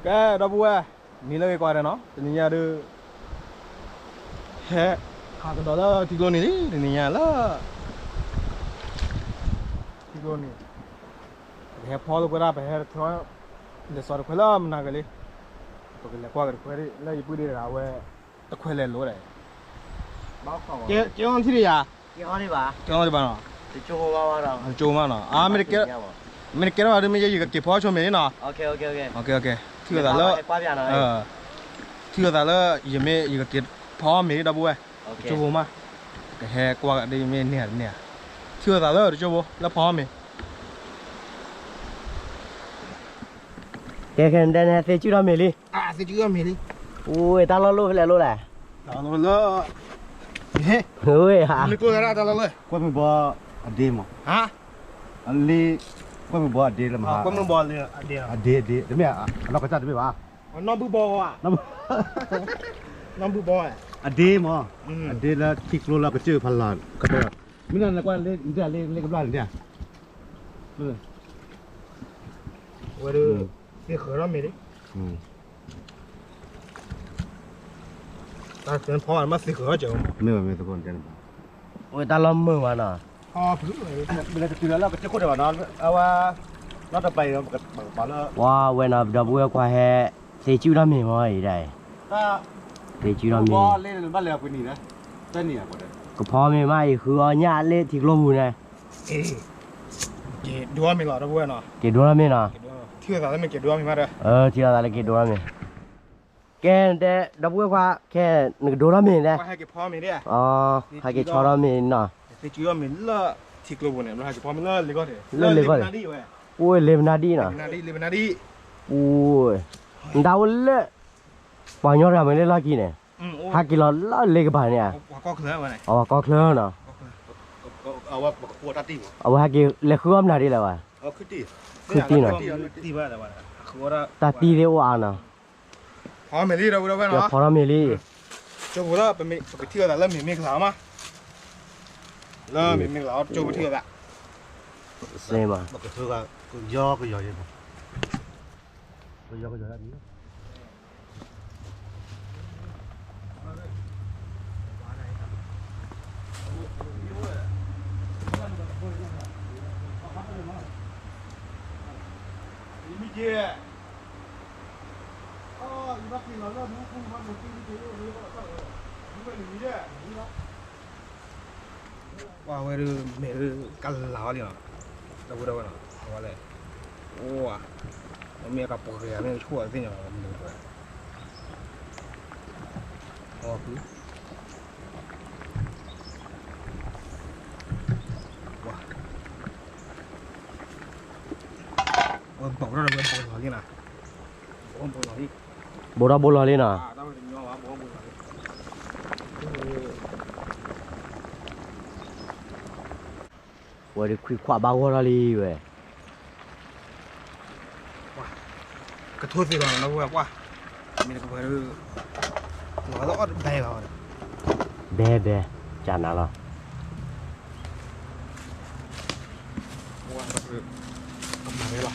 ကဲ ဒီပုၢ်ဝဲၢ်, မံၤလၢဂ့ၤကွၢ်ဒီးနီၤ, တနံၤညါဒုး ဟဲ ဟးကဒီးလၢထံကျိနံၤလံ, တနံၤညါလၢ ထံကျိနံၤ, ပကဟဲဖီသကိးဒၣ် ပဟဲတထၢ လဲၤစီၤတခွဲလၢမနၤကလံ, ပကလဲၤကွၢ်က့ၤတခွဲလၢယပုၢ်ဒ့တဂၤဝဲ တခွဲလဲၤလိၤဒီး ကဲအီထံတယၤ, ကဲအီဒံးဘၣ်နီၤ, ကၠိမးနီၤ, မ့ၢ်တကဲထီၣ်ဘၣ်ဒုး မ့ၢ်ယကက့ၤဖီဆိမ့ၤလံနီၤ, ထံၣ်လိာ်သးလၢ ထံၣ်လိာ်သးလၢ ယမ့ၢ်ယကက့ၤဖီမ့ၤလံ ဒီပုၢ်ဝဲၢ်, တကၠိဖိမး, ကဟဲကွၢ်ဒ်မ့ၢ်န့ၢ်ဧါတန့ၢ်ဧါ, ထံၣ်လိာ်သးလၢတကၠိဖိလၢဖီမ့ၤ ကဲခဲန့ၣ်တဲန့ၣ် သ့ၣ်ကုၢ်ထီၣ်မ့ၤလံ, သ့ၣ်ကုၢ်ထီၣ်မ့ၤလံ, အိၣ်တၢ်လီၢ်လိၣ်ဖဲလဲၣ်လိၣ်လဲၣ်, လၢ ကွဲမုၢ်ဘီအဒ့မး, လံ ကွဲမုၢ်ဘီအဒ့လၢမဟါ, အဒ့ တမ့ၢ် အနီၢ်ကစၢ်တမ့ၢ်ဘၣ်, နီၢ်ဘုဘီ, နီၢ်ဘုဘီ, အဒ့မး, အဒ့လၢထံကျိလၢကစၢၢ်ဖးလီၤ, မ့ၢ်နကွၢ်လၢ လၢကဘျၣ်န့ၣ် ဝဲဒၣ် သ့ၣ်ဃၢၤထီၣ်မ့ၤလံ, တၢ်သ့ၣ်ဖီမး သ့ၣ်ဃၢၤထီၣ်ကဲမး, မ့ၢ်ဘၣ်မ့ၢ်သကိးတဲန့ၣ်ဘၣ်, ဝဲတၢ်လီၢ်မုာ်မးနီၤ, မ့ၢ်လၢတတုၤလၢကစၢၢ်ခိၣ်ဒံးဘၣ်နီၤ, အဝဲ နီၢ်တပၤအံၤ ပကပာ်လၢ ပှၤဝဲနီၤ ဒီပုၢ်ဝဲၢ်ခွါဟဲ သ့ၣ်ကုၢ်ထီၣ်မ့ၤမးအံၤဒၣ်အံၤ, သ့ၣ်ကုၢ်ထီၣ်မ့ၤ, ကဖီမ့ၤမးအံၤ ဃုအီၣ်ညၣ်လၢထံကျိပူၤန့ၣ် က့ၤဒိထီၣ်မ့ၤလီၤ ဒီပုၢ်ဝဲၢ်နီၤ, က့ၤဒိထီၣ်မ့ၤနီၤ, ထံၣ်လိာ်သးလၢမ့ၢ်က့ၤဒိထီၣ်မ့ၤမးဒီး, ထံၣ်လိာ်သးလၢက့ၤဒိထီၣ်မ့ၤ, ကဲတဲ ဒီပုၢ်ဝဲၢ်ခွါ ခဲ နကဒိထီၣ်မ့ၤတဲ, ဟဲက့ၤဆီထီၣ်မ့ၤနီၤ, သ့ၣ်ကုၢ်ထီၣ်မ့ၤလၢထံကျိပူၤန့ၣ် ဟဲက့ၤဖီမ့ၤလၢလ့ကီၢ်န့ၣ်, လၢလ့ကီၢ်န့ၣ်, အိၣ်လ့ပနၢ်ဒံၣ်ဝဲ, အိၣ်လ့ပနၢ်ဒံၣ်, နတၢ်အိၣ်လၢ ပှၤကညီတဂၤမ့ၢ်လၢလီၢ်ခံန့ၣ်, ဟဲက့ၤလီၤလၢလ့ကပၤန့ၣ်, အဝဲကီၢ်ချၢနီၤ, အဝဲဟဲက့ၤလဲၤဃုအီၣ်မနုၤဒ်လဲၣ်ဝဲ, ခုတံၢ်နီၤ, တၢ်တံၢ်သ့ၣ်အိၣ်အါနီၤ, ဖီထီၣ်မ့ၤလံ ဒီပုၢ်ဝဲၢ်နီၤ, ဖီထီၣ်မ့ၤလံ, ကၠိဖိလၢ ပကထံၣ်လိာ်သးလၢမ့ၤမ့ၢ်ကလၤအီၤမး, လၢမ့ၤမ့ၢ်ကလၤအီၤ ကၠိဖိထံၣ်လိာ်သး, စ့မး, ကယီကယီ, ကယီကယီဒၣ်ဒ် ပှၤဝဲဒၣ် မ့ၢ်ကလၤဝဲလံနီၤ, ဒီပုၢ်ဝဲၢ်နီၤ, အဝဲလဲၣ်, အိၣ်, မ့ၢ်ကပှဲၤဂၤမ့ၢ်ကဆိၣ်သ့ၣ်ညါ, ဝဲဘိးထီၣ်ဒီးဝဲဘိးလီၤလံနီၤ, ဘိးထီၣ်ဘိးလီၤလံနီၤ, ဝဲဒၣ်ခွံခွါဘၣ်ဂီၢ်ထီၣ်လံဝဲ, ကထိသ့လီၤနီၤ ဝဲကွၢ်, မ့ၢ်တကပၤဒီး လီၤလၢအီၣ်တဘဲလီၤ, ဘဲဘဲ, ကနၤလီၤ, ကမၤဝဲလီၤ.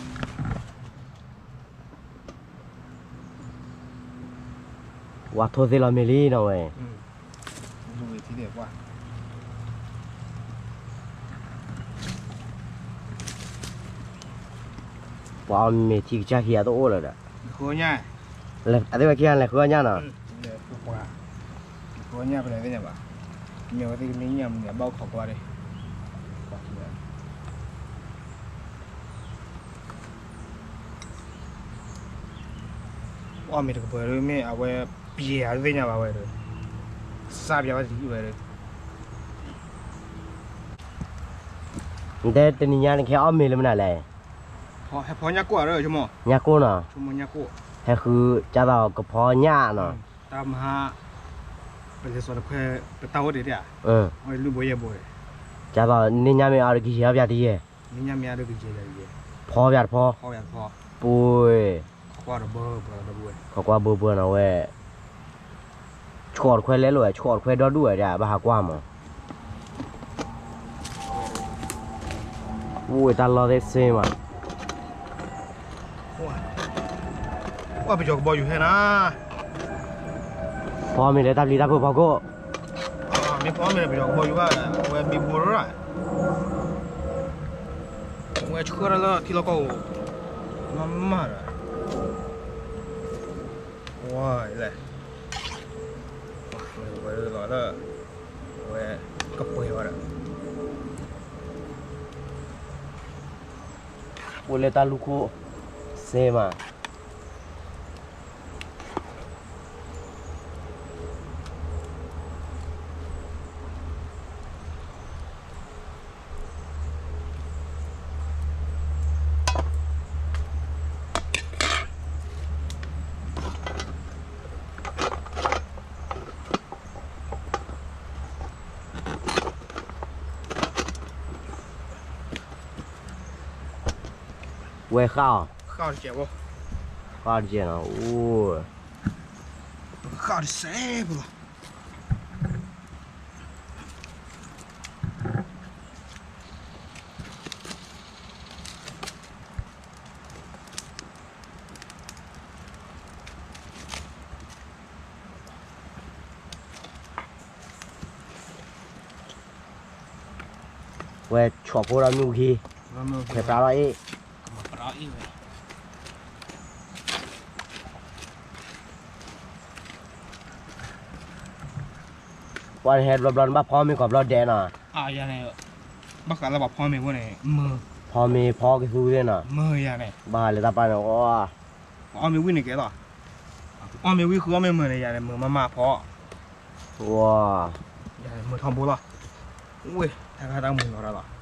ဝဲထိသ့လီၤမ့ၢ်လံနီၤဝဲ, ပှၤအီၣ်မ့ၤထံကစၢ်ခံဂၤတအိၣ်လၢၤဒီး, အသ့ၣ်ဝဲခံဂၤလဲၤဃုအီၣ်ညၣ်နီၤ, အီၣ်မ့ၤတကပၤဒီးမ့ၢ်အဝဲ ပျဲၤအသ့ၣ်ညါဘၣ်ဝဲဒီး, စၢ်ပျဲၤဝဲတယံာ်ဝဲဒီး, နတဲတနံၤညါနကဟဲအီၣ်မ့ၤလၢမနုၤလဲၣ်, ဟဲဖီညၣ်ကိၢ်ဧါ, ညၣ်ကိၢ်နီၤ, ဟဲဃု ကၢ်သိးကဖီညၣ်နီၤ, တၢ်မဟါ ပလဲၤစီၤတခွဲ ပတၢ်အိၣ်ဒံးဧါ, လုၢ်ဘိယဲၢ်ဘိ, ကၢ်သိးန့ၢ်ညၣ်မ့ၢ်အီၤဒီး ကယဲၢ်ပျးတယဲၢ်, ဖီပျးတဖီ, ပူၤ, ခိးကွၢ်ဘၢပှၤနီၤဝဲ, ဆိးတခွဲလဲၤလိာ်ဝဲ ဆိးတခွဲဒီဒူၣ်ဝဲဒၣ် ဘၣ်ဟးကွၢ်မး, အိၣ်ဝဲတၢ်လီၢ်သ့ၣ်စ့မး, ပှၤပယီၤကဘီယူၤဟဲနၤ, ဖီမ့ၤလၢတၢ်ပျံၤတၢ်ဖုးဖီခိၣ်, မ့ၢ်ဖီမ့ၤလၢပယီၤကဘီယူၤဘၣ်, အဝဲမ့ၢ်ဘိရၣ်, အဝဲဆှၢတၢ်လၢထံလီၢ်ကီၢ်ပူၤ, မၤမၤဒီး, ဝဲလဲၣ်, ဝဲလီၤလၢ, အဝဲ, ကပှဲၤဝဲဒီး အိၣ်လၢတၢ်လူၢ်ခိၣ်စ့မး, ဝဲဃၣ်အီၤ, ဃၣ်တကဲး, ဃၣ်တကဲးနီၤ, အိၣ်, ဃၣ်တစဲးဖိလီၤ. ဝဲဆီၣ်ဖိဒီးမ့ၣ်အူခံ, ဖဲပြးလီၤအ့ၣ်, ပှၤနဟဲဘျီဘျီနဘၣ်ဖီမ့ၤကီးဘျီဒဲးနီၤ, ဘၣ်ဃးလၢပှၤဖီမ့ၤဖိန့ၣ်, ဖီမ့ၤဖီကသူသ့ၣ်နီၤ, ဘၣ်ဃးလၢတၢ်ပာ်န့ၣ်, ပှၤအီၣ်မ့ၤဝံၣ်န့ၣ်ကဲလီၤ, အီၣ်မ့ၤဝံၣ်ဃုအီၣ်မ့ၤမုာ်န့ၣ် ယၤန့ၣ် မုာ်မးမးဖီ ဝါ, ယၤန့ၣ်မုာ်ထီဘိလီၤ, ဝ့ၢ် တၢ်ဂၤတၢ်မုာ်လီၤတၢ်လီၤ.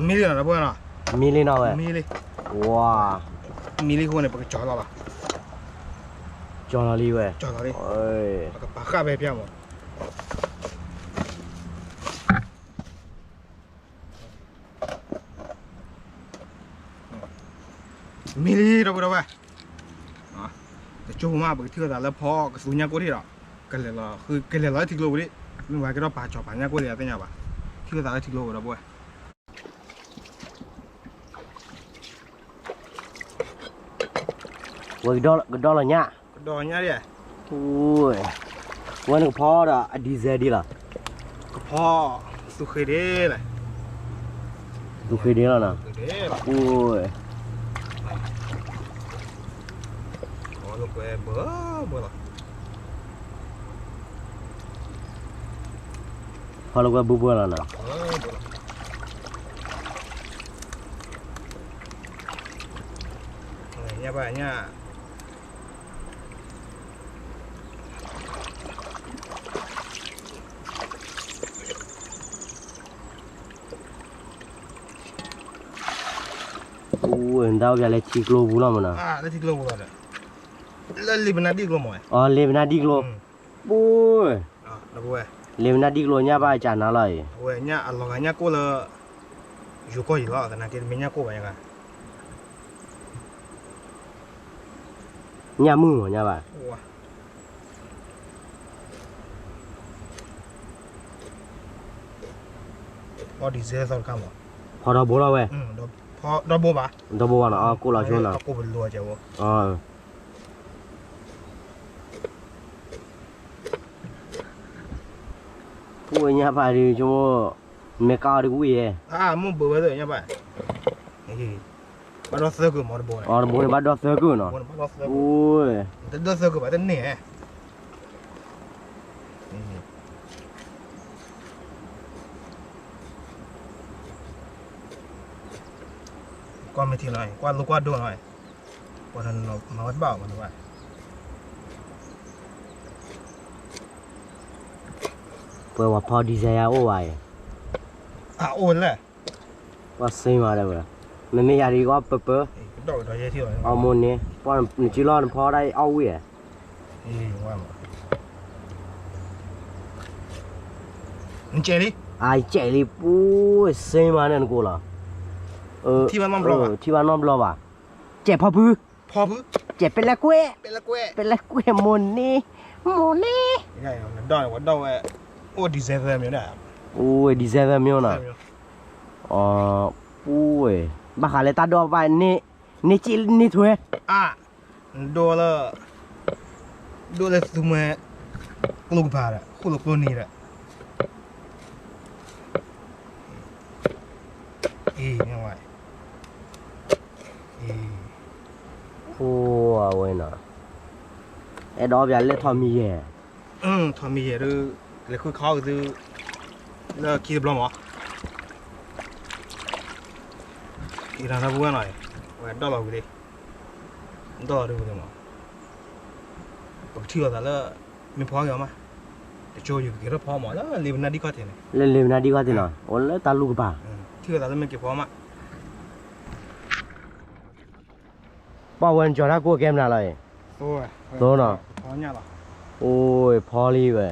မံလံနီၤ ဒီပုၢ်ဝဲၢ်နီၤ, မံလံနီၤဝဲ, မံလံ, ဝါ, မံလံအဃိန့ၣ် ပကကၠီၤလီၤလီၤ, ကၠီၤလီၤလံဝဲ, ကၠီၤလီၤလံ, ပကပာ်ဃာ်ဖဲဖျါမး. မံလံ ဒီပုၢ်ဝဲၢ်, တကၠိဖိမး ပကထံၣ်လိာ်သးလၢဖီကသူညၣ်ကိၢ်ထံၣ်ဒီး, ကလဲၤလီၤ, ကလဲၤလီၤလၢထံကျိပူၤလံ, မ့ၢ်ဝဲကဒီးပာ်ကၠီၤပာ်ညၣ်ကိၢ်လံ သ့ၣ်ညါဘၣ်, ထံၣ်လိာ်သးလၢထံကျိပူၤ ဒီပုၢ်ဝဲၢ်. ဝဲကဒီးလီၤညၣ်, ကဒီးညၣ်ဒ်, ဝဲန့ၣ်ကဖီဒီးအဒံစဲဒ်လီၤ, ကဖီ, သူဃ့ဒ်လဲၣ်, သူဃ့ဒ်လီၤနီၤ, ဖီလၢကွဲဘၢဘၢလီၤ, ဖီလၢကွဲဘၢဘၢလီၤနီၤ. နဒၣ်အိၣ်ပၠးလၢထံကျိပူၤလီၤမးနီၤ, လၢလံာ်ပနၢ်ဒံၣ်ကျိမး, လံာ်ပနၢ်ဒံၣ်ကျိ, ပူၤ, လံာ်ပနၢ်ဒံၣ်ကျိညၣ်ဘၣ်ကနၤလီၤအံၤ, အဝဲညၣ်အလီၤဂာ်ညၣ်ကိၢ်လၢ ယိၤကီၢ်ယံၤလီၤ သနာ်က့တမ့ၢ်ညၣ်ကိၢ်ဘၣ်ညါဂၤ, ညၣ်မုၢ်မးညါဘၣ်. ဖီဒံစဲသီတခါမး, ဖီဒီဘိလီၤဝဲ, ဒီဘိဘၣ်, ဒီဘိဘၣ်နီၤ, ကိၢ်လီၤဆိနီၤ, ကိၢ်ပလိၤကဲဝဲ, ပူၤညၣ်ဘၣ်ဒ်ဆိကမိၣ်, မ့ၢ်ကါအီၤဒ်ကွံာ်ယဲ, မ့ၢ်ဘၢဝဲသ့ၣ်ညၣ်ဘၣ်, ဘၣ်ဒီသၢကုာ်မးတဘိန့ၣ်, တဘိန့ၣ်ဘၣ်ဒီသၢကုာ်နီၤ, တသၢကုာ်ဘၣ်တန့ၢ်, ကွၢ်မ့ၢ်ထံနီၤ, ကွၢ်လိကွၢ်ဒိၣ်နီၤ, ပှၤနီၤမၤဝဲတဘၣ်အီၤမးတဘၣ်, ပှၤဝဲဖီဒံစဲယါအိၣ်ဘၣ်အံၤ, အအိၣ်လဲၣ်, ပှၤစ့မးတဲဝဲ, မ့မ့ၢ်ယၤဒ်အီၣ်ပၢပၢ, အီၣ်မိၢ်န့ၣ်, ပှၤနစုလီၢ်နဖီဒၣ်အီၣ်ဝံၣ်ဧါ, နကဲးလံ, အကဲးလံ ပူၤ, စ့မးန့ၣ်နကိးလီၤ, ထံၣ်ဘၣ်နီတဘျီဘၣ်, ထံၣ်ဘၣ်နီတဘျီဘၣ်, ကဲးဖီဖု, ဖီဖု, ကဲးပဲလဲကွဲ, ပဲလဲကွဲ, ပဲလဲကွဲ မိၢ်န့ၣ်, မိၢ်န့ၣ်, နဒီဝဲဒီဝဲ, အိၣ် December မ့ၢ်, အိၣ် December မ့ၢ်နီၤ, ပူၤဝဲ, ဘၣ်ဃးလၢတၢ်ဒိၣ်ဘၣ်န့ၣ်, န့ၢ်က့န့ၢ်ထွဲ, နဒိၣ်လၢ, ဒိၣ်လၢသူမှဲ, ကျိကပၤဒီး ဃိၣ်လိာ်ကျိန့ၣ်ဒီး, အံၤ, အံၤ, အဝဲနီၤ, အဲၣ်ဒိးပၠးလၢထီၣ်မံၤယဲၢ်, ထီၣ်မံၤယဲၢ်ဒီး, လဲၤဃုခီက့ၤသု, လၢခံတဘျီမး, အံၤတၢ်ပဝဲနီၤ, ဝဲဒီၣ်လီၤဝံၤလံ, ဒီၣ်လီၤဒ်ဝံၤလံမး, ပကထံၣ်လိာ်သးလၢ, မ့ၢ်ဖီက့ၤအီၤမး, တကၠိယကက့ၤထီၣ်ဖီမး လၢလ့ပနၢ်ဒံၣ်ခီၣ်ထံးန့ၣ်, လၢလ့ပနၢ်ဒံၣ်ခီၣ်ထံးနီၤ, အိၣ်လၢတၢ်လူၢ်ကပၤ, ထံၣ်လိာ်သးလၢမ့ၢ်က့ၤဖီမး, ပှၤဝဲနကၠီၤတၢ်ကိၢ်ကဲမနုၤလီၤအံၤ, သိနီၤ, အိၣ်ဖီလံဝဲ, အိၣ်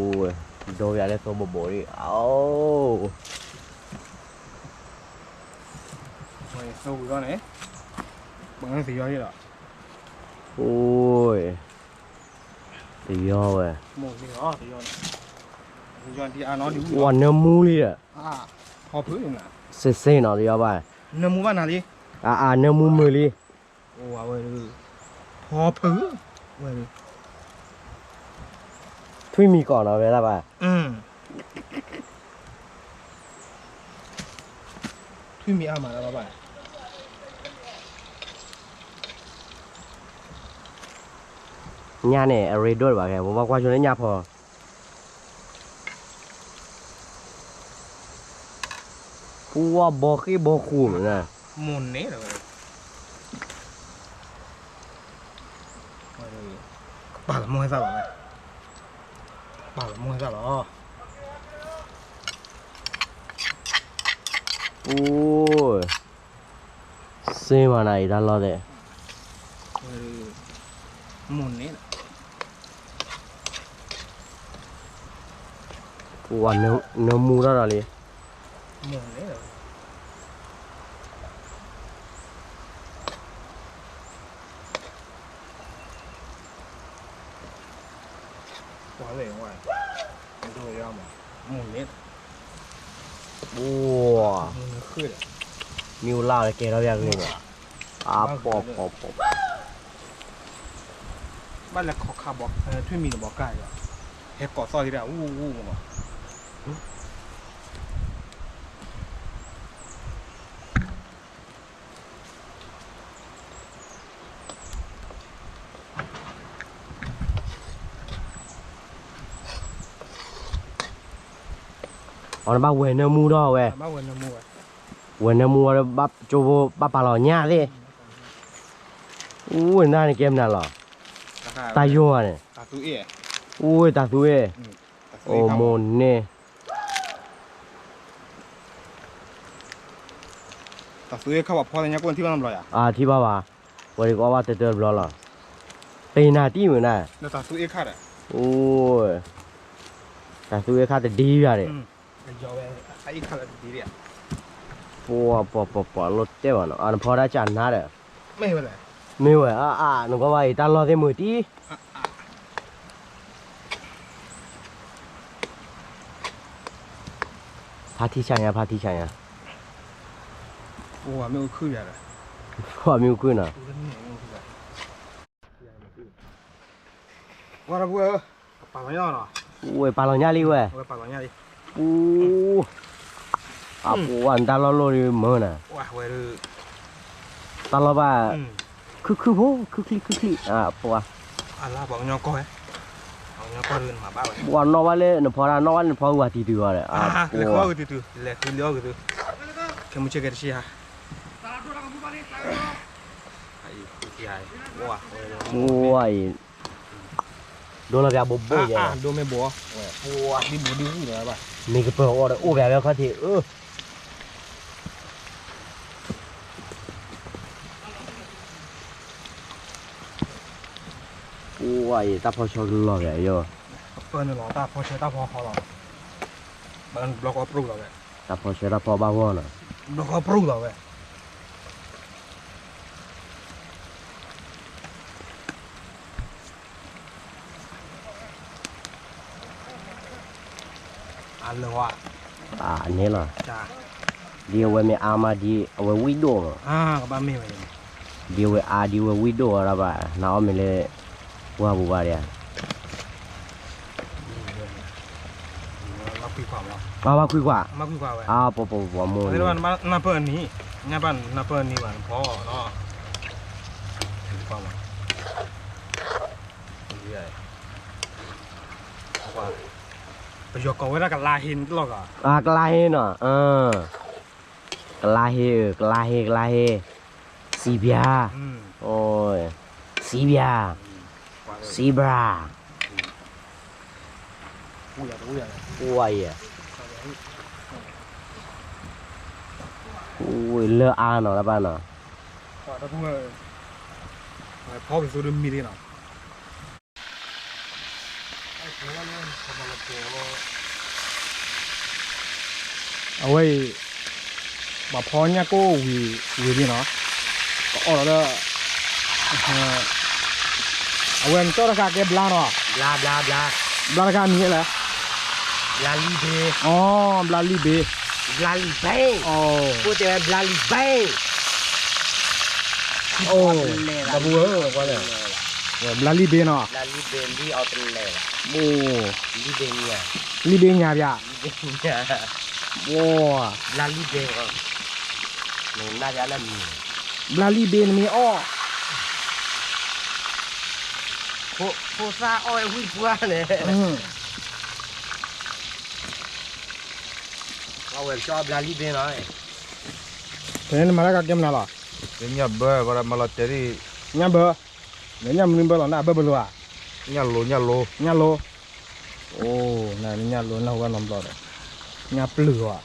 ဝဲ, ဒိပၠးလၢသိဘိးဘိးလံ, အိၣ် သဝံၤလီၤန့ၣ်, ပသယီလီၤ, အိၣ်, သယီဝဲ, ဝဲနၢမူလံဒီး, စ့စ့နီၤ သယီဘၣ်, နၢမူဘၣ်နၤလံ, အအနၢမူမုာ်လံ, အိၣ်ဝဲ, ဖီဖု, ဝဲ, ထွံၣ်မံၤကီးနီၤ ဝဲဒၣ်ဘၣ် ထွံၣ်မံၤအါမးလၢဘၣ်ဘၣ်, ညၣ်န့ၣ် အရ့ဒိၣ်ဘၣ်ခဲ ပဘၣ်ကွၢ်ဆိလၢညၣ်ဖီ, ပှၤဘီဃ့ၢ်ဘီဃူမးန့ၣ်, မိၢ်န့ၣ်လီၤ, ကပာ်လီၤမိၢ်ဟဲသၣ်လီၤ, ကပာ်လီၤမိၢ်ဟဲသၣ်လီၤ. အိၣ်, စ့မၤနၤအံၤတၢ်လီၢ်သ့ၣ်, မိၢ်န့ၣ်လီၤ, နၢမူထီၣ်ဒီးလံ, မိၢ်န့ၣ်လီၤ. ပှၤလဲၣ်, အိၣ်, မ့ၣ်အူလၢ်ကဲထီၣ်ယၤဂ့ၤမး, အါပီၤပီၤပီၤ, ဘၣ်လဲၤခီခါဘီ, ထွံၣ်မံၤန့ၣ် ဘီကၢ်, ဟဲကိးသီၣ်လံဒၣ် အူအူမး. အီၤနဘၣ်ဝဲၤနၢမူထီၣ်ဝဲ, ဝဲၤနၢမူဝဲဒီး ဘၣ်ကၠိဖိဘၣ်ပာ်လီၤညၣ်သ့ၣ်, အူဝဲနၤန့ၣ်ကဲမနုၤလီၤ, တၢ်ယိာ်ဧါန့ၣ်, အူဝဲတၢ်သူအ့ၣ်, အိၣ်မိၢ်န့ၣ် တၢ်သူအ့ၣ်ခါဘၣ်ဖီလၢညါကိၣ်ထံၣ်ဘၣ်နီတဘျီယါ, ထံၣ်ဘၣ်ဘၣ်, ဝဲဒၣ်ကအီၣ်ဘၣ်တၢၢ်တၢၢ်တဘျီလီၤ, ပ့ၤနၤတံၢ်မုၢ်နၤ, တၢ်သူအ့ၣ်ခါဒီး, အိၣ်, တၢ်သူအ့ၣ်ခါတဒ်ယါန့ၣ်, ပှၤပှၤပှၤပှၤလီၤတဲဘၣ်နီၤ အနဖီဒၣ်ကနါဒီး, မ့ၢ်ဝဲ, အါအါ နကွၢ်ဘၣ်အံၤတၢ်လီၢ်သ့ၣ်မုာ်တံၢ် ဖါထံဆးညါ ဖါထံဆးညါ, ပှၤမ့ၣ်အူခုၣ်ယၤဒီး, ပှၤမ့ၣ်အူခုၣ်နီၤ, ဝဲပာ်လီၤညၣ်လံဝဲ, ပူၤ, အပှၤနတၢ်လီၢ်လီၢ်ဒ်မၢနၤ, တၢ်လီၢ်ဘၣ်, ခုၣ်ခုၣ်ဖိ ခုၣ်ချံခုၣ်ချံ, အပှၤ, ပှၤနီၣ်ဘၣ်လၢနဖီဒၣ် နီၣ်ဘၣ်လၢနဖီဝဲတံၤတုၤအီၤဒီး, လဲၤဃုလၢအီၣ်ဂ့ၤတုၤတုၤ, ခဲမုၢ်ဆ့ၣ်ကဲတဆံဧါ, ပှၤအံၤ, ဒိလီၤပျးဘိးဘိးယဲ, ဒိမ့ၢ်ဘိး, ပှၤဒ်ဘိးဒ်ဝံၣ်လီၤဘၣ်, မ့ၢ်ကပၢၤအီၤဒီးအိၣ်ပျးဝဲခီၣ်ထံး, ပှၤအံၤ တၢ်ဖီဆီကလီၤပျးယီၤ ပၢၢ်န့ၣ်လီၤ တၢ်ဖီဆၢတၢ်ဖီဟီလီၤ, ဘျီဃီပြူၢ်လီၤဝဲ, တၢ်ဖီဆၢတၢ်ဖီဘၣ်ဂီၢ်နီၤ, ဘျီဃီပြူၢ်လီၤဝဲ. အလၢဝါ, အန့ၣ်လီၤ, ဒ်အဝဲမ့ၢ်အါမးဒ်အဝဲဝံၣ်ဒိၣ်မး, ဒ်အဝဲအါဒ်အဝဲဝံၣ်ဒိၣ်အီၤဒၣ်ဘၣ် နအီၣ်မ့ၤလၢ ပှၢ်ပူၤဘၣ်ဒံးဧါ, ဘၣ်ခွံခွါ, အါပှၤပှၤပှၤမိၢ်, နၢ်ပၢၢ်အနံၤ, ညၣ်ဘၣ်နၢ်ပၢၢ်အနံၤဘၣ်နဖီနီၤ, ခွါ, ပယီၤကိးဝဲဒၣ်ကလါဟ့န့ၣ်တလီၢ်ကီး, ကလါဟ့နီၤ, ကလါဟ့, ကလါဟ့, ကလါဟ့, စံးဘျါ, စံးဘျါ, စံးဘျါ, ဝါယဲ, လၢအါနီၤတဘၣ်နီၤ, ဖီက့ၤသိဒီးမံၤလံနီၤ. အဝဲအံၤ ပှၤဖီညၣ်ကိၣ်ဝံၤဝံၤလံနီၤ, ပအီၣ်လီၤဒီး အဝဲနကၠီၣ်တခါကဲဘျါနီၤ, ဘျါဘျါဘျါ, ဘျါတခါမံၤလဲၣ်, ဘျါလံဘ့, အိ ဘျါလံဘ့, ဘျါလံဘ့, အိ ဖိတဲဝဲဘျါလံဘ့, အိ ဘျါလံဘ့နီၤ, ဘျါလံဘ့, လံဘ့ညါ, လံဘ့ညါ, ဘျါလံဘ့, ဘျါလံဘ့နမ့ၢ်အီၣ် ဖိသၣ်အီၣ်ဝဲဝံၣ်ပှၢ်န့ၣ်, အဝဲကၠီၣ်ဘျါလံဘ့နီၤ, ဖဲန့ၣ်နမၤတၢ်ကကဲမနုၤလီၤ, ညၣ်ဘၢ ပှၤမၤလီၤတဲာ်ဒ်, ညၣ်ဘၢ, လၢညၣ်မနုၤဘၢလီၤ နအဘၢဘၢလိာ်ဧါ, ညၣ်လိၤ ညၣ်လိၤ, ညၣ်လိၤ, အိ နညၣ်လိၤ နၢ်ဟူဘၣ်နီတဘျီဒီး, ညၣ်ပျုၢ်ဧါ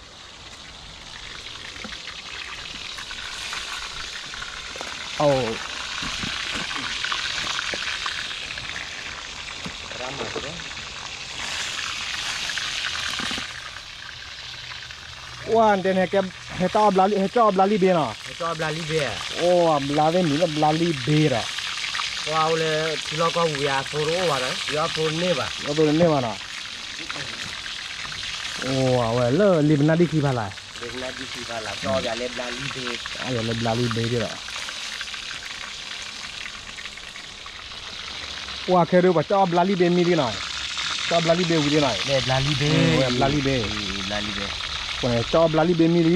အိ ဝါ နတဲန့ၣ် ဟဲကၠီၣ်အီၣ်ဘျါလံ, ဟဲကၠီၣ်အီၣ်ဘျါလံဘ့နီၤ, အိ အဘျါသ့ၣ်မံၤလၢဘျါလံဘ့ဒီး, ပှၤအိၣ်လၢထံလီၢ်ကီၢ်ပူၤယါအသိတအိၣ်ဘၣ်ဒီး ယအသိတန့ၢ်ဘၣ်, အသိတန့ၢ်ဘၣ်နီၤ, အိ အဝဲလၢလံာ်ပနၢ်ဒံၣ်ခံဖးလၢ်, လံာ်ပနၢ်ဒံၣ်ခံဖးလၢ် ကၠီၣ်ယၤလၢဘျါလံဘ့, ကၠီၣ်ယၤလၢဘျါလံဘ့ဒီး ပှၤခဲဒုး ပှၤကၠီၣ်အီၣ်ဘျါလံဘ့မံၤလံနီၤ, ကၠီၣ်အီၣ်ဘျါလံဘ့ဝံၤလံနီၤ, ဘျါလံဘ့, ဘျါလံဘ့, ကၠီၣ်အီၣ်ဘျါလံဘ့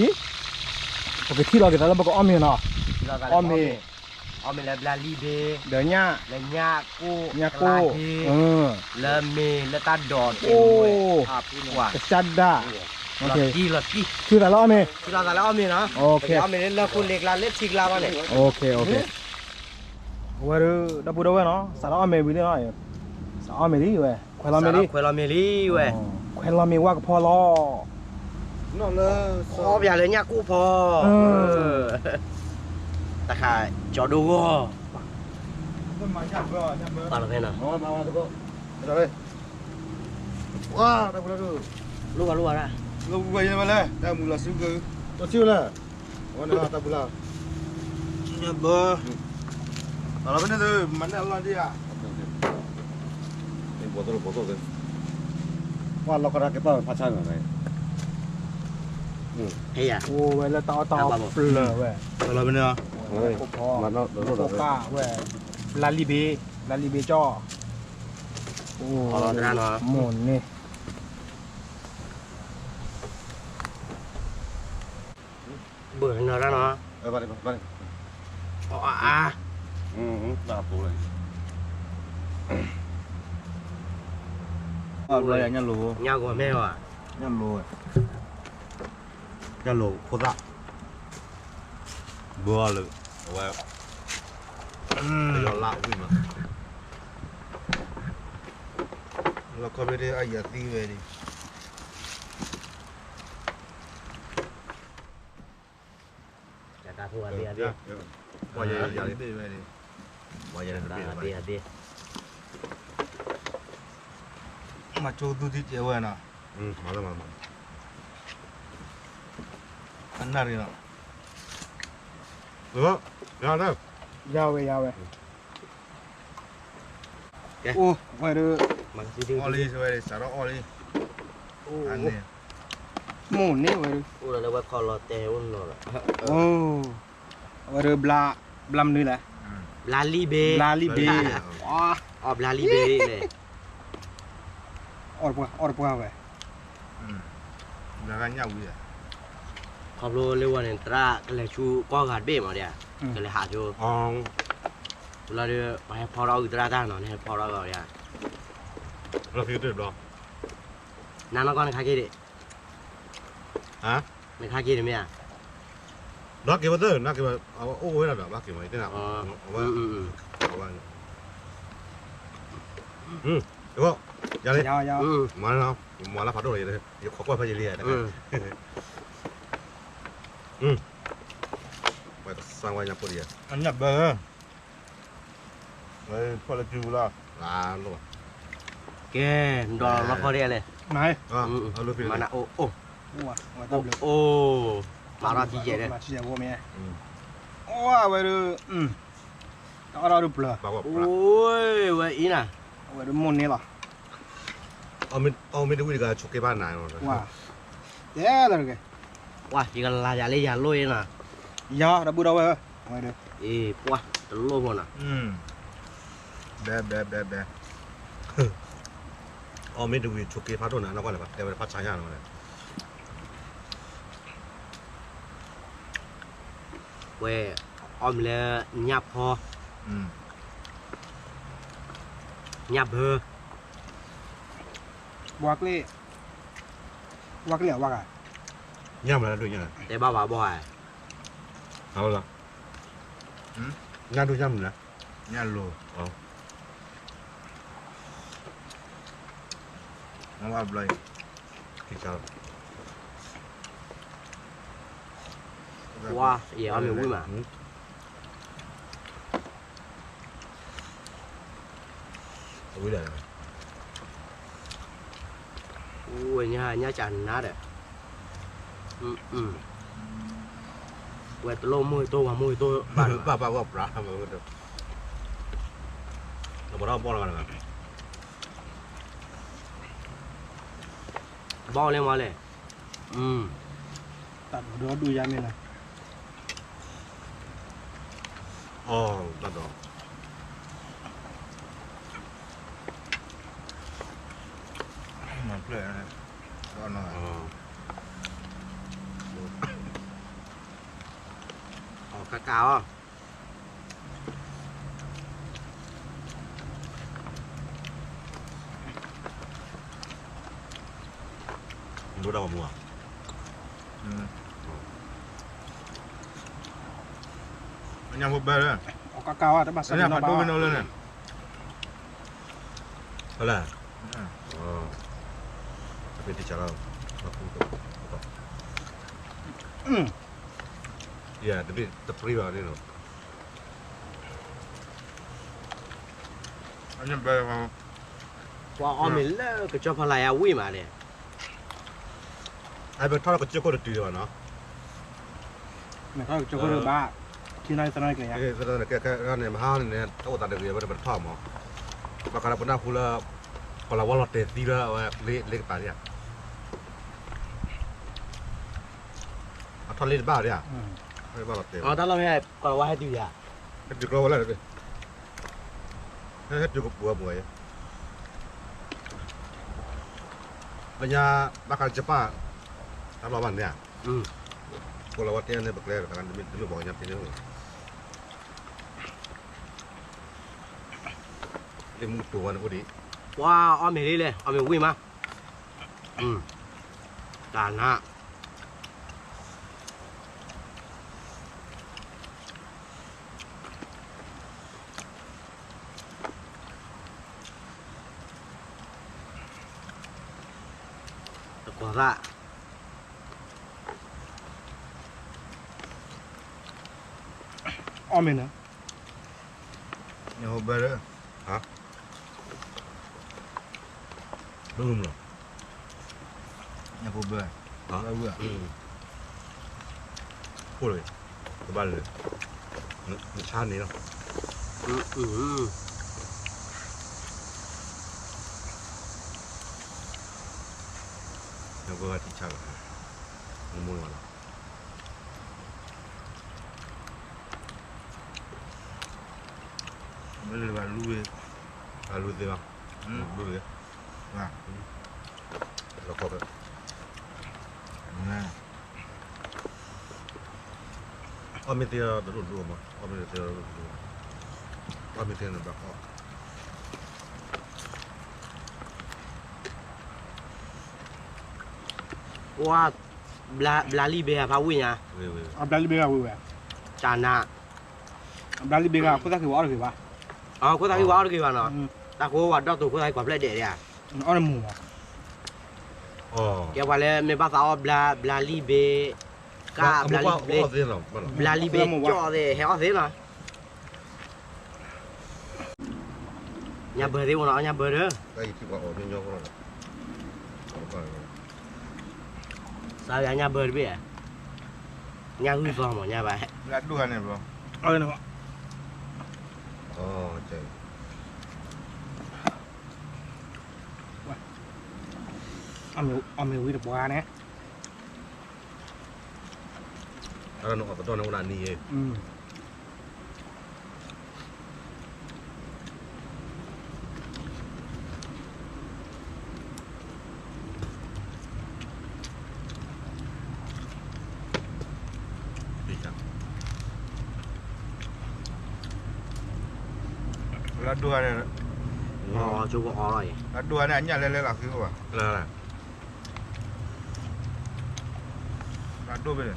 မံၤလံ, ပကထံၣ်လီၤက့ၤသးလၢပကအီၣ်မ့ၤနီၤ, အီၣ်မ့ၤ, အီၣ်မ့ၤလၢဘျါလံဘ့, ဒီးညၣ်, ညၣ်ကိၣ်, လၢမ့ၤလၢတၢ်ဒိးတ့ၢ်ဝဲ, ကစၢ်ဒၣ်, ထံၣ်သးလၢအီၣ်မ့ၤ, ထံၣ်သးလၢအီၣ်မ့ၤနီၤ, အီၣ်မ့ၤလၢလၢၢ်ခိၣ်လ့ကျါလၢထံကျါဘၣ်န့ၣ် အဝဲဒီး ဒီပုၢ်ဒီဝဲၢ်နီၤ စးထီၣ်အီၣ်မ့ၤဝံၤလံနီၤ, စးအီၣ်မ့ၤလံဝဲ, ခွဲးလီၤမ့ၤလံ, ခွဲးလီၤမ့ၤလံဝဲ, ခွဲးလီၤမ့ၤဝါကဖီလီၤ, အီၣ်ပၠးလၢညၣ်ကိၣ်ဖီ, တခါ ကၠီဒိဂီၢ်, ပာ်လီၤဖဲနီၤ, ဝါ တၢ်ပူၤလၢ်ဒိၣ်, လိၣ်ဘၣ်လိၣ်ဘၣ်ဒၣ်, လိၣ်ဘၣ်လိၣ်ဘၣ်လဲၣ်, တၢ်မုာ်လီၤစုကၢ, တၢ်ဆံၣ်ဝဲလဲၣ်, ဝဲန့ၣ်တၢ်ပူၤလၢ်, ညၣ်ဘၢ, ပာ်လီၤဖဲန့ၣ်သု မၤန့ၢ်အလီၢ်ဒံးဧါ, ပှၤလီၤကဒါက့ၤပာ်ဖးဆါန့ၣ်, အိၣ်ဝဲလၢတၢ်အီၣ်တၢ်အီပျၢၤဝဲ, ပာ်လီၤဖဲန့ၣ်, ကိၣ်ဖီဝဲ, ဘျါလံဘ့, ဘျါလံဘ့ကၠီၣ်, အိၣ်, မိၢ်န့ၣ် ဘၢၣ်နီၤရၣ်နီၤ, အါ, ညၣ်လိၤ, ညၣ်ဂီၤမဲဘၣ်, ညၣ်လိၤ, ညၣ်လိၤဖိသၣ်, ဘၢအီၤလၢ, အဝဲ, ပယီၤလါဝံၣ်မး, လီခီဖျိအယၤသံဝဲဒၣ် တၢ်ဖိအဘ့ၣ်အဘ့ၣ်, ပှၤယၤတဘ့ၣ်ဝဲန့ၣ်, ပှၤယၤတဘ့ၣ်ဝဲ, အဘ့ၣ်အဘ့ၣ်, မၤဆိကသူထံကဲဝဲနီၤ, အနၣ်ရံနီၤ, ယၤဝဲယၤဝဲ, အိၣ်ဝဲဒၣ်, အီၣ်လံဝဲဒၣ် စးထီၣ်အီၣ်လံ, မိၢ်န့ၢ်ဝဲဒၣ်, အိၣ်လၢဝဲခီလီၤတဲအိၣ်နီၤလီၤ, အဝဲဒၣ် ဘျါမနုၤလဲၣ်, ဘျါလံဘ့ၣ်, ဘျါလံဘ့ၣ်, အီၣ်ဘျါလံဘ့ၣ်န့ၣ်, အီၣ်တပှၢ်ဝဲ, ခီဖျိလၢဝဲန့ၣ် သရၣ်ကလဲၤဆူကီၢ်ဂၤတဘ့ၣ်မးဒ်, ကလဲၤဟးဆိ, လီၤဒီး ပှၤဟဲဖီထီၣ်အုၣ်သရၣ်တၢ်နီၤ နဟဲဖီထီၣ်ကီးဒ်, နနီၢ်ကီၢ်နခါက့ၤဒံး, နခါက့ၤတမ့ၢ်ဧါ, ဒီးက့ၤဝဲသၢ နက့ၤဝဲ အဝဲအိၣ်ဝဲဒၣ်ဒီး ဘၣ်က့ၤမး ယတဲနၤ, အဝဲ, အဝဲ, ယၤလံ, မၤလၢဖးဒိၣ်လီၤ, ယခိးကွၢ်ဖဲယလံ, ဝဲကစၢ်ဝဲညါဖိဒံး, အညၣ်ဘၢ, ဖီၣ်လၢစုပူၤလီၤ, ကဲ, ဒီးလီၤဖီဒံးလဲၣ်, မၤနအိၣ်အိၣ်, မၤထီၣ်ထံယဲၢ်ဒီး, အဝဲဒၣ်, တအီၣ်ထီၣ်ဒုးပျၢၤ, အိၣ်ဝဲအံၤနၤ, အဝဲဒၣ်မိၢ်န့ၢ်လီၤ, အီၣ်မ့ၢ်တဝံၣ်တဂၤဆိးက့ဘၣ်နၤ, တဲလၢတဂ့ၤ, ပှၤယကလၤယၤလၢယၤလိၣ်အံၤနၤ, ယၤဒီပုၢ်ဒီဝဲၢ်, အဝဲဒၣ်, အ့ ပှၤတလိၣ်ဖိနၤ, ဘဲဘဲဘဲဘဲ, အီၣ်မ့ၢ်တဝံၣ်ဆိးက့ဖးဒိၣ်နၤ နီၢ်ကီၢ်န့ၣ် ပှၤတဲဝဲဖးဆါညါနီၤ, ဝဲ, အီၣ်မ့ၢ်လၢ, ညၣ်ဖီ, ညၣ်ဘၢ, ဝါကျ့ၣ်, ဝါကျ့ၣ်အဝါဂၤ, ညၣ်မနုၤဒိၣ်ညၣ်, တဲဘၣ်ဘၣ်ဘီဧါ, လီၤ, ညၣ်ဒိၣ်ညၣ်မနုၤ, ညၣ်လိၤ, မ့ၢ်ဘျီ, ဝါ, ယအီၣ်မ့ၢ်ဝံၣ်မး, ဝံၣ်ဒီး, ဝဲညါညၣ်ကနါဒီး, ဝဲတလိၣ်မိၢ်အံၤတိၢ် ပှၤမိၢ်အံၤတိၢ်ဘၣ်, ဘၣ်ဘၣ်ဘၣ်ပြး, ပှၤထီၣ်ဘီလီၤ, ဘီလၢမၤလဲၣ်, တၢ်ဒိးဒိးဒူၣ်ယါမ့ၢ်လီၤ, အီၣ်တၢ်ဒိး, မၤဖျၢၣ်, အီၣ်ကးကးအီၤ, ဒိၣ်တၢ်ဂီၤမူဧါ, ညၣ်ဖိဘဲလၢ, အီၣ်ကးကးအီၤ တဘၣ်စး, ညၣ်ဖးဒိၣ်ဝဲနီၤလၢန့ၣ်, ဟဲလၢ, တဘ့ၣ်တစးလီၤ, ယတဘ့ၣ်တပြံဘၣ်န့ၣ်လီၤ, ပှၤအီၣ်မ့ၢ်လၢကစၢၢ်ဖီလာ်ယါဝံၣ်မးန့ၣ်, အပထီၣ်ကစၢၢ်ခိၣ်တတုၤဘၣ်နီၤ, မ့ၢ်ထီၣ်ကစၢၢ်ခိၣ်တဘၣ်, ထံနီၤသနီၤကလဲၤယါ, သနီၤကလဲၤ, မဟါန့ၣ် တအိၣ်သးတဂ့ၤ အဝဲန့ၣ်ပတထီၣ်မး, ဘၣ်ဃးလၢပနၢ်ဟူလၢ, ကီၤလၤဝါလီၤတဲာ်သံလၢအဝဲလ့ကပၤဒၣ်ဧါ, အထီၣ်လ့တဘၣ်ဒၣ်ဧါ, ဘၣ်လီၤတဲာ်, တၢ်လီၢ်မ့ၢ်ကီၤလၤဝါဟဲတုၤယါ, ဟဲတုၤကျီဝဲလၢ, ဟဲတုၤကပူၤအပူၤ, လၢညါ, ဘၣ်ဃးလၢကပၣ်, တၢ်လီၢ်ဘၣ်န့ၣ်ဧါ, ကီၤလၤဝါတဲန့ၣ် ပကျဲတမ့ၢ်ဘၣ်ကညါဖဲန့ၣ်, လ့မူကတိၤဝဲန့ၣ်အိၣ်ဒံး, ပှၤအီၣ်မ့ၢ်လံလဲၣ် အီၣ်မ့ၢ်ဝံၣ်မး, တၢ်နါ တကွၢ်သၣ်, အီၣ်မ့ၢ်နၤ, ဟါ, လီၤ, ညၣ်ဖိဘၢ, အိၣ်လီၤ, တဘၣ်လၢၤ, နဆါန့ၣ်လီၤ, ညၣ်ဖိဘၢထံဆါလီၤ, မ့ၢ်လၢဘၣ်လူၤ, ဘၣ်လူၤသ့လီၤ, လူၤ, လီၤကီၢ်ဖဲ, အီၣ်မ့ၢ်သ့တဒိၣ်ဒိၣ်မး, အီၣ်မ့ၢ်သ့တဒိၣ်ဒိၣ်, အီၣ်မ့ၢ်သ့န့ၣ်ဘၣ်အီၣ် ပှၤ, ဘျါလံဘ့ဂၤဖးဝံၣ်ညါ, ဘျါလံဘ့ဂၤဝံၣ်ဝဲ, တၢ်နး, ဘျါလံဘ့ဂၤခိၣ်သၣ်ဃံဝဲအီၣ်တဂ့ၤဘၣ်, ခိၣ်သၣ်ဃံဝဲအီၣ်တဂ့ၤဘၣ်နီၤ, တၢ်ဃိဝဲဒီးတိာ်ခိၣ်သၣ်ဃံကွၢ်ဖျဲၣ်ဒဲးဒၣ်, အီၣ်တမူၤဘၣ်, ကဲပှၤလၢမ့ၢ်ဘၣ်သးအီၣ်ဘျါ, ဘျါလံဘ့, ကဘျါလံဘ့, ဘျါလံဘ့ကၠီၣ်သ့ၣ် ဟဲအီၣ်သ့လီၤ, ညၣ်ဘၢသ့ၣ်အိၣ်နီၤ, ညၣ်ဘၢဒီး, စးယၤညၣ်ဘၢတဘ့ၣ်, ညၣ်ဂုၢ်သီမး ညၣ်ဘၣ်, အီၣ်မ့ၤဝံၤတပှၤန့ၣ်, တၢ်လၢနအီၣ်သဒီၣ်န့ၣ်အိၣ်ဒၣ်နံၤ, လၢဒိၣ်ဂၤန့ၣ်, လၢဒိၣ်ဂၤန့ၣ် အညၣ်လဲၤလဲၤလီၤဃံအိၣ်ဘၣ်, လၢဒိၣ်ဖဲန့ၣ်,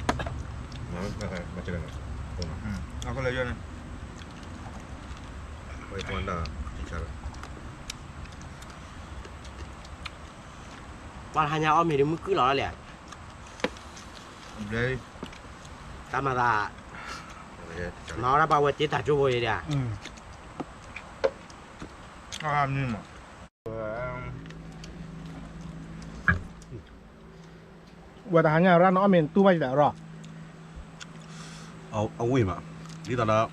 ပှၤဟါညါအီၣ်မ့ၤဒီးမုၢ်ကုၢ်လီၤလၢလဲၣ်, တၢ်မၤသး, မၤဝဲဒၣ်ပှၤဝဲတ့တၢ်ကၠိဖိအံၤဒၣ်, ဝဲတဟါညါရၣ်နအီၣ်မ့ၤတူၢ်ဘၣ်ယံၤဒၣ်ရီ, အဝံၣ်မး, ဒ်သိးဒီး,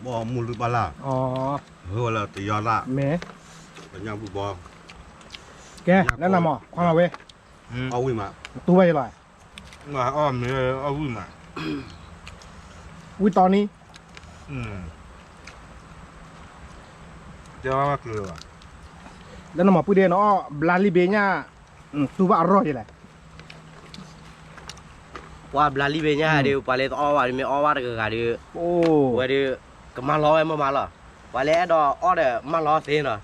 ဘီမုၢ်လုၢ်ပၢ်လၢ်, ဂ့ၤဝဲလၢတယီၤလၢ်, မ့ၢ်, ပညၣ်ဘူၣ်ဘီ, ကဲ, လၢနမး ခွါလီၤဝဲ, အဝံၣ်မး, တူၢ်ဘၣ်ယံၤလီၤ, အီၣ်မ့ၤအီၣ်ဝံၣ်မး, ဝံၣ်တီနံၤ, တဲဘၣ်ကျၢၤဘၣ်, လၢနမၤပှံၢ်ဒ့နီၤ အီၣ်ဘျါလံဘ့ညၣ်, တူၢ်ဘၣ်အရီၢ်ယံၤလဲၣ်, ပှၤဘျါလံဘ့ညၣ်ဒုး ပှၤလၢတအီၣ်ဘၣ်ဒုး မ့ၢ်အီၣ်ဘၣ်တဂၤဂၤဒုး, ဝဲဒုး, ကမၤလီၤဝဲမ့ၢ်မးလီၤ, ပှၤလၢအဲၣ်ဒိးအီၣ်ဒီးမၤလီၤသ့နီၤ,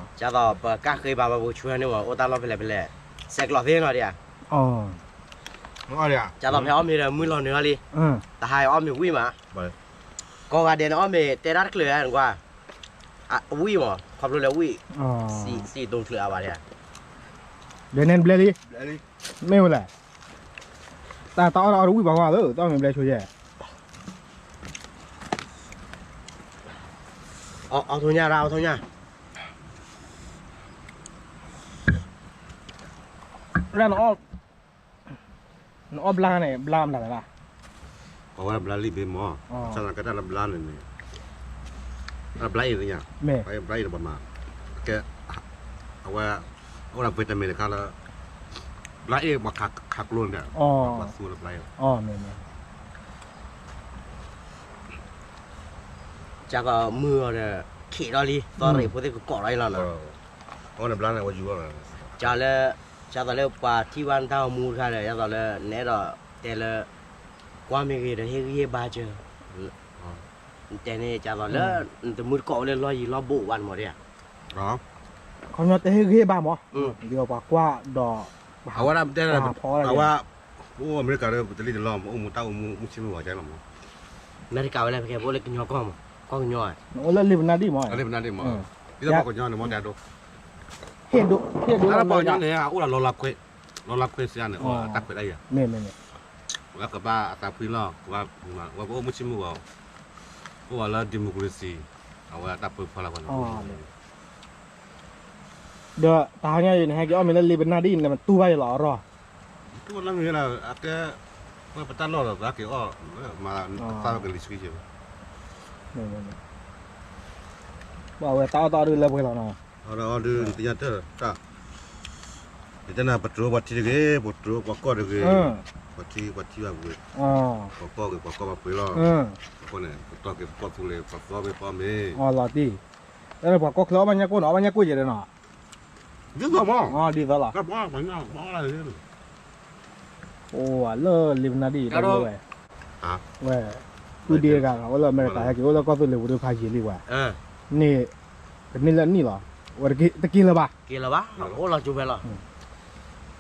ဒ်သိးပကၢ်ဃ့ဘၣ်ပှၤပူၤဆှၢန့ၣ်ဝဲ အိၣ်တၢ်လီၢ်ဖဲလဲၣ်ဖဲလဲၣ်, ဆဲးကျိးသ့နီၤဒ်ဧါ ဒ်သိးဖဲအီၣ်မ့ၤဒီးမုၢ်လီၤနုာ်လီၤလံ, တဟါအံၤအီၣ်မ့ၤဝံၣ်မး, ကိးဂၤဒဲးန့ၣ်အီၣ်မ့ၤတဲတၢ်တချုးဧါနကွၢ်, ဝံၣ်မး ခီဖျိလၢဝံၣ်, စံးတိၢ်ချုးအါဘၣ်ဒ်ဧါ, ဘျဲၣ်န့ၣ်ဘျဲၣ်လံ, မ့ၢ်ဝဲလဲၣ်, တၢ်တအီၣ်တအီၣ်တဝံၣ်ပှၤကွၢ်ဧၢ တအီၣ်မ့ၤဘျဲၣ်ဆိယဲၢ် အီၣ်ထိညၣ်ရၣ် အီၣ်ထိညၣ်, ရၣ်နအီၣ်, နအီၣ်ဘျါန့ၣ် ဘျါမတၤလဲၣ်, အဝဲဘျါလံဘ့မး, ကတၢၢ်လၢဘျါန့ၣ်န့ၣ်, ဘျါအ့ၣ်သ့ၣ်ညါ, ဘျါအ့ၣ်တဘၣ်မး, ကဲ, အဝဲ, အဝဲ vitamin တခါလၢ, ဘျါအ့ၣ်ပှၤခးကျိန့ၣ်, ပှၤသူလၢဘျါအ့ၣ် ကၢ်သိးမုၢ်အီၤဒီး, ခံးထီၣ်လံ သီရ့ၣ်ဖိသ့ၣ်ကကိးထီၣ်အံၤလီၤနီၤ, အဝဲန့ၣ်ဘျါန့ၣ်ဝဲယူၤလီၤ, ကၢ်လၢ, ကၢ်သိးလၢပှၤထံၣ်ဘၣ်နတၢ်အိၣ်မူတခါဒီး ကၢ်သိးလၢနဲဒိးတဲလၢ, ကွၢ်မ့ၢ်ဂ့ၤဒီးဟ့ၣ်ဂံၢ်ဟ့ၣ်ဘါစၢၤ, တဲန့ၣ်ကၢ်သိးလၢ, နတမုၢ်တကိးဝဲလၢလီၢ်ယံၤလီၢ်ဘူးဘၣ်န့ၣ်မးဒ်ဧါ ခီပညီတဟ့ၣ်ဂံၢ်ဟ့ၣ်ဘါမး, ဒ်သိးပှၤကွၢ်ဒီး, အဝဲဒၣ်တဲ, အဝဲ, ပအိၣ်အမဲရကၤဒီး ပတလံၣ်တလီၢ်မး အိၣ်မူတၢ်အိၣ်မူမုၢ်ဆ့ၣ်မုၢ်ဂီၤကဲလီၤမး, အမဲရကၤဝဲလၢပကဲပအိၣ်လၢကညီကီၢ်မး ကီၢ်ကညီ, နအိၣ်လၢလ့ပနၢ်ဒံၣ်မး, လ့ပနၢ်ဒံၣ်မး, ဒ်သိးပှၤကညီန့ၣ်မးတဲဒိ, ဟ့ၣ်ဒိ, ဟ့ၣ်ဒိလၢပှၤကညီန့ၣ် အအိၣ်ဒီးလီၤလးခွဲ, လီၤလးခွဲစ့န့ၣ် အတၢ်ခွဲးတၢ်ယာ်, ဝဲကဘၣ်အသးဖှံလီၤ, ဝဲပအိၣ်မုၢ်ဆ့ၣ်မုၢ်ဂီၤ, အိၣ်ဝဲလၢ democracy, အဝဲတၢ်ပၢဖီလာ်ပှၤန့ၣ် ဒီးတဟါညါအံၤ နဟဲက့ၤအီၣ်မ့ၤလၢလ့ပနၢ်ဒ်အံၤ နမ့ၢ်တူၢ်ဘၣ်ယၤလီၤအီၤ. တူၢ်ဘၣ်လၢမ့ၢ်လၢ အကဲ ပတၢ်လီၢ်ဒီး ပက့ၤအီၣ် မၤသၣ်ဝဲကလံၤဆှံက့ၤဘၣ်. ဘၣ်ဝဲတၢ်အီၣ်တၢ်အီဒုးလၢပှဲၤလီၤနီၤ. အီၣ်တၢ်အီဒုး နသ့ၣ်ညါတၢ်တၢ် ယတဲနၤ ပတြၢၤပှၤထံတဂ့ၤ, ပတြၢၤပှၤကီၢ်တဂ့ၤ, ပှၤထံပှၤထံဘၣ်ပှ့ၤ, ပှၤကီၢ်ဂ့ၤ ပှၤကီၢ်ဘၣ်ပှ့ၤလီၤ. အဃိန့ၣ် ပတီၢ်က့ၤပကီၢ်သူလ့ၤ ပှၤသီမ့ၢ်ပီမ့ၢ်. အလီၤတံၢ်, ပှၤကီၢ်ချၢအီၣ်ဘၣ်ညၣ်ကိၢ်နီၤ အီၣ်ဘၣ်ညၣ်ကိၢ်ယဲၢ်ဒီးနီၤ. ဒ်သိးမး, ဒ်သိးလီၤ. အိၣ်ဝဲလၢလ့ပနၢ်ဒ်အံၤ တၢ်ဝဲ, ဝဲ, ပုၢ်ဒ့တဂၤ အိၣ်လၢအမဲရကၤ ဟဲက့ၤအိၣ်လၢကီၢ်သူလ့ၤပူၤဒုးဖးယံာ်လံဝဲ, န့ၣ်, ကန့ၢ်လၢနံၣ်လီၤ, ဝဲတက့ၤလၢၤဘၣ်, လၢ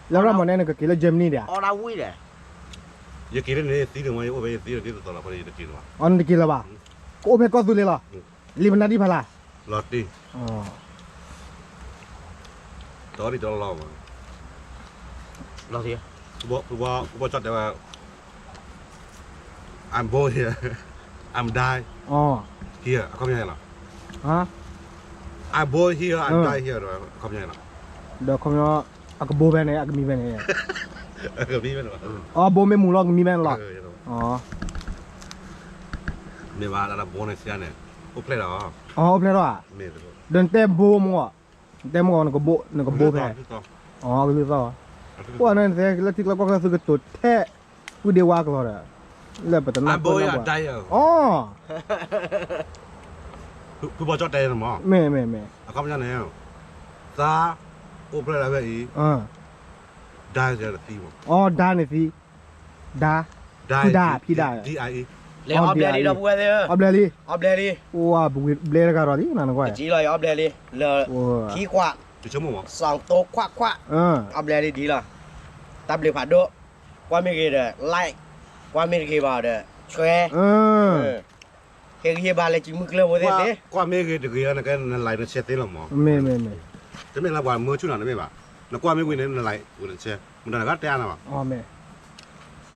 ရၢ်မီၤနဲန့ၣ် ကက့ၤလၢ Germany ဒံးဧါ, ယက့ၤလၢန့ၣ်သံန့ၣ်မ့ၢ် ယအိၣ်ဖဲယသံလီၤဒ်သိးသိးလီၤ ယတက့ၤလၢၤဘၣ်, အန့ၣ်တက့ၤလၢၤဘၣ်, ကအိၣ်ဖဲကီၢ်သူလ့ၤလီၤ, လ့ပနၢ်ဒ်ဖးလၢ်, လီၤတံၢ် တီၤဒံးတီၤလီၤ, ဖုဘီကၠီတဲဝဲ, I'm born here, I'm die here, အခီပညီလီၤ, I'm born here, I'm die here, အခီပညီလီၤ, ဒီးခီပညီ, အကဘိဖဲန့ၣ် အကမံဖဲန့ၣ်, အဘိမ့ၢ်မူလီၤ ကမံဖဲန့ၣ်လီၤ, မ့ၢ်ဘၣ်လၢဘိန့ၣ်စံးန့ၣ်, အိၣ်ဖျဲၣ်ဒီး, အိၣ်ဖျဲၣ်ဒီး, ဒီးနတဲဘိမ့ၢ်, နတဲမ့ၢ်နကဘိ, နကဘိဖဲ, ကလုၢ်သီၣ်, ပှၤန့ၣ်နတဲလၢထံကျါကီၢ်ကျါသုကတိၤထဲ, ပုၢ်ဒ့ဝါကလီၤဒီး, လၢပတနၢ်ပၢၢ်, ဖုဘီကၠီတဲမ့ၢ်, မ့ၢ်မ့ၢ်မ့ၢ်, အခီပညီန့ၣ်, သါ, အိၣ်ဖျဲၣ်ဒီးဖဲအံၤ, ဒါန့ၣ်သံ, အီဒါန့ၣ်သံ, ဒါ, ဖံဒါ, ဖံဒါ, အီဘျဲလံဒီပုၢ်ဝဲၢ်သ့ၣ်ဧၢ, အီဘျဲလံ, အီဘျဲလံ, ပဝံၤဘျဲတဂၤဒီးလံ, ကလီၤအီဘျဲလံ, လၢ, ခံကွၢ်, စီၤသိခွၣ်ခွၣ်, အီဘျဲလံဒ်လီၤ, တၢ်ဘျုးဖးဒိၣ်, ကွၢ်မ့ၢ်ဂ့ၤဒီး like, ကွၢ်မ့ၢ်တဂ့ၤဘၣ်ဒီး share, ဟ့ၣ်ဂံၢ်ဟ့ၣ်ဘါလၢကံမုၢ်ကျၢၢ်ဖိသ့ၣ်သ့ၣ်, ကွၢ်မ့ၢ်ဂ့ၤတဂ့ၤလီၤ နကဲန like န share သ့လီၤမး, မ့ၢ်မ့ၢ်မ့ၢ်, တမ့ၢ်လၢပှၤမၢဆူၣ်နၤတမ့ၢ်ဘၣ်, နကွၢ်မ့ၢ်ဝံၤန့ၣ် န like ဝံၤန share, မတၤနကတဲအါနၤဘၣ်, မ့ၢ်